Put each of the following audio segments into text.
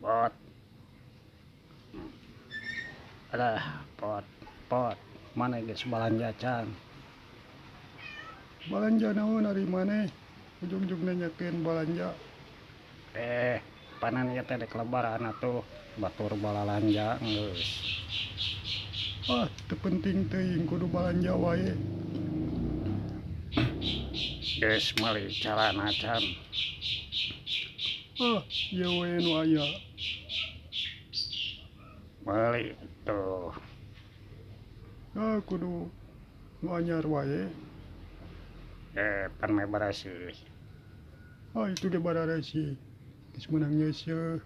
Bot. Alah, pot, pot. Maneh geus balanja can? Balanja naon ari maneh? Ujug-ujug nanyakeun balanja. Eh, panan ieu teh dek lebaran atuh. Batur balalanja geus. Ah, teu penting teuing kudu balanja wae. Geus meuli calana can? Ah, ieu we nu aya. Meuli tuh. Ah, kudu nu anyar wae. Eh, pan meh barasih. Ah, itu ge bararasih. Geus meunang nyeuseuh.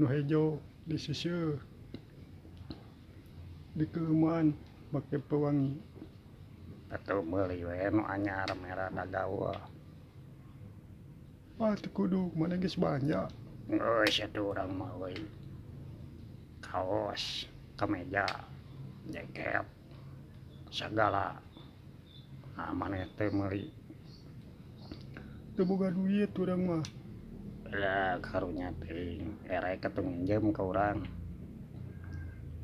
Nu hejo diseuseuh. Dikeueuman make pewangi. Atuh meuli we nu anyar merah dagaul. Ah, teu kudu, maneh geus balanja. Geus atuh urang mah euy. Kaos, kameja, jaket, sagala. Nah, maneh teu meuli. Teu boga duit urang mah. Lah, karunya teuing. Erek atuh nginjem ka urang.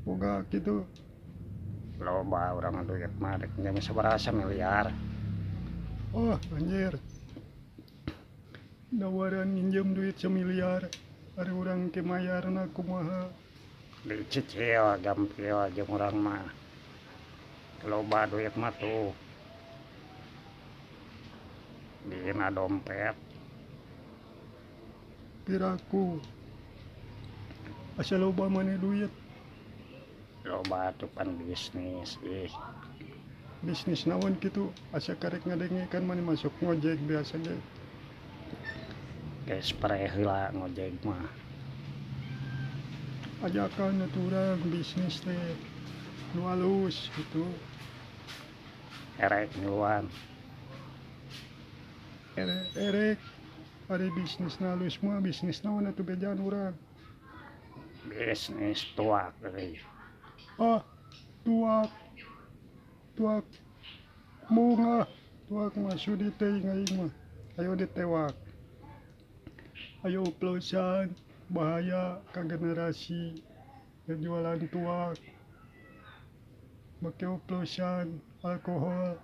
Boga kitu. Loba urang duit mah rek nginjem sabaraha samiliar. Oh, anjir. Nawaran nginjem duit samiliar. Ari urang ke mayarna kumaha? Dicicil gampil jeung urang mah. Loba duit mah tuh. Dina dompet. Piraku. Asa loba maneh duit. Loba atuh pan bisnis ih. Bisnis naon kitu? Asa karek ngadengekeun maneh masuk ngojek biasa ge. Geus preh heula ngojek mah. Ajakan atuh urang bisnis teh nu alus kitu. Erek ngiluan. Erek, erek. Ari bisnis alus mah bisnis naon atuh bejaan urang. Bisnis tuak euy. Ah, tuak. Tuak bunga. Tuak mah sudi teuing aing mah. Ayo ditewak. Ayo oplosan, bahaya ka generasi jualan tuak. Make oplosan alkohol.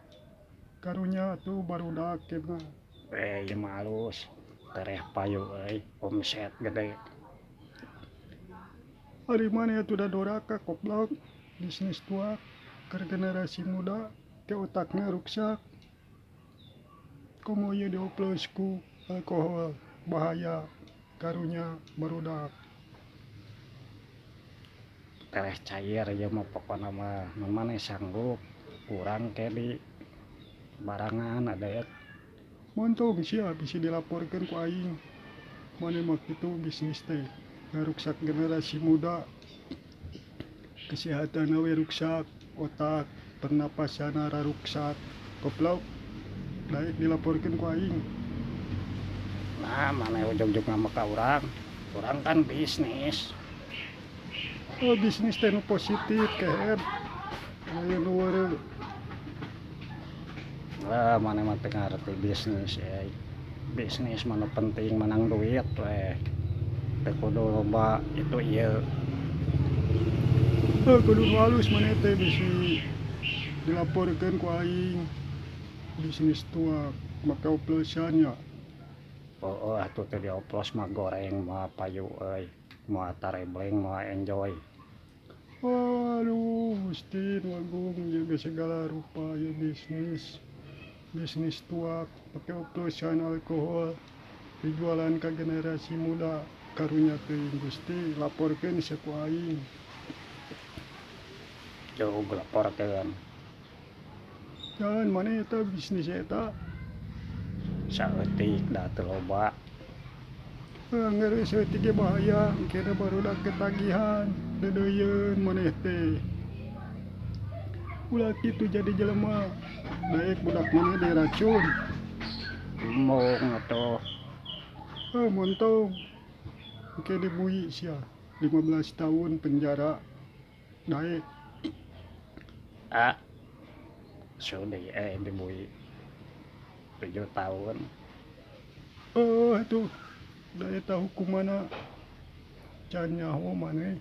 Karunya atuh barudak mah. Eh, ieu mah alus. Tereh payu euy, omset gede. Ari maneh atuh da doraka goblok. Bisnis tuak keur generasi muda ke otakna ruksak. Komo ieu dioplos ku alkohol bahaya karunya barudak. Tereh cair ieu mah pokona mah. Mun maneh sanggup urang ke di barangan ada. Montong sia bisi dilaporkeun ku aing. Maneh mah kitu bisnis teh ngaruksak generasi muda. Kesehatan we ruksak, otak, pernapasan raruksak. Goblok. Daek dilaporkeun ku aing. Nah, maneh ujug-ujug ngambek ka urang. Urang kan bisnis. Oh, bisnis teh nu positif kehed. Aya nu weureu. Lah, maneh mah teu ngarti bisnis euy. Bisnis mah nu penting menang duit we. Teu kudu loba itu ieu. Oh, kudu nu alus maneh teh bisi dilaporkeun ku aing. Bisnis tuak make oplosan nya. Oh, atuh teu dioplos mah goreng moal payu euy. Moal tarebleng moal enjoy. Aduh, Gusti nu agung ieu segala rupa ieu bisnis. Bisnis tuak make oplosan alkohol dijualan ka generasi muda. Karunya teuing Gusti laporkeun sia ku aing. Jauh laporkeun. Jangan maneh eta bisnis eta. Saeutik da teu loba. Geus saeutik ge bahaya engkena barudak ketagihan deudeuieun maneh teh. Ulah kitu jadi jelema. Daek budak maneh diracun. Embung atuh. Ah, montong. Engke dibui sia 15 tahun penjara. Daek. Ah. Sudi dibui 7 tahun. Oh, atuh. Da eta hukumanna can nyaho maneh.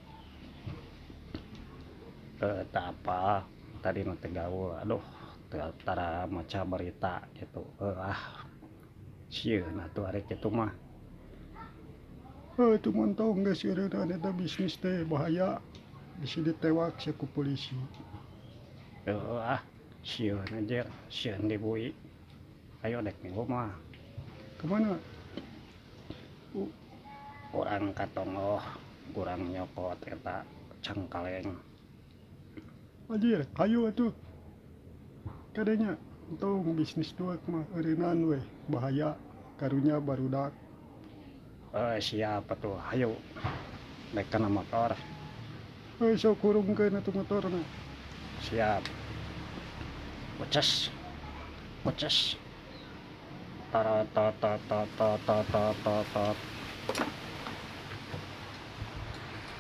Teu apal, tadi nu teh gaul, aduh, teu tara maca berita kitu, ah, sieun atuh ari kitu mah. Heuh, teu montong geus eureunnan eta bisnis teh bahaya, bisi ditewak sia ku polisi. Heueuh ah, sieun anjir, sieun dibui. Ayo dek milu mah. Kamana? Urang ka tonggoh, urang nyokot eta cangkaleng. Anjir, hayu atuh. Kade nya, entong bisnis tuak mah eureunnan weh, bahaya karunya barudak. Siap atuh, hayu. Dek kana motor. Heuh, sok hurungkeun atuh motorna. Siap. Weces. Weces. Tarot tot tot tot tot tot tot tot.